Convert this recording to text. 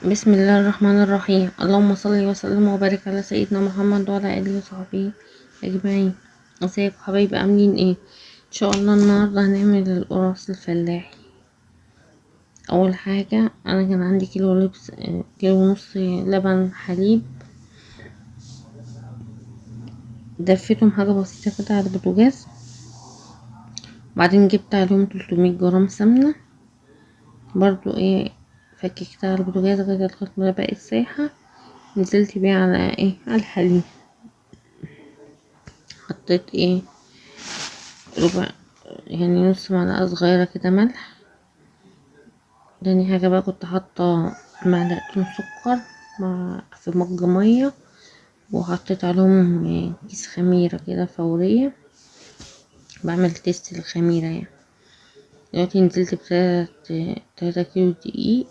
بسم الله الرحمن الرحيم. اللهم صل وسلم وبارك على سيدنا محمد وعلى اله وصحبه اجمعين. ازيكم حبايبي، عاملين ايه؟ ان شاء الله النهارده هنعمل القراص الفلاحي. اول حاجة انا كان عندي كيلو لبس، كيلو ونص لبن حليب، دفيتهم حاجة بسيطة كده على البوتاجاز. بعدين جبت عليهم 300 جرام سمنه، برضو ايه فككتها على البوتاجاز لغاية ما بقت سايحه. نزلت بيها على ايه، على الحليب. حطيت ايه ربع، يعني نص معلقه صغيرة كده ملح. تاني حاجة بقى كنت حاطه معلقتين سكر مع في مج مية، وحطيت عليهم كيس خميره كده فورية، بعمل test الخميره يعني. دلوقتي نزلت بتلاتة 3 كيلو دقيق،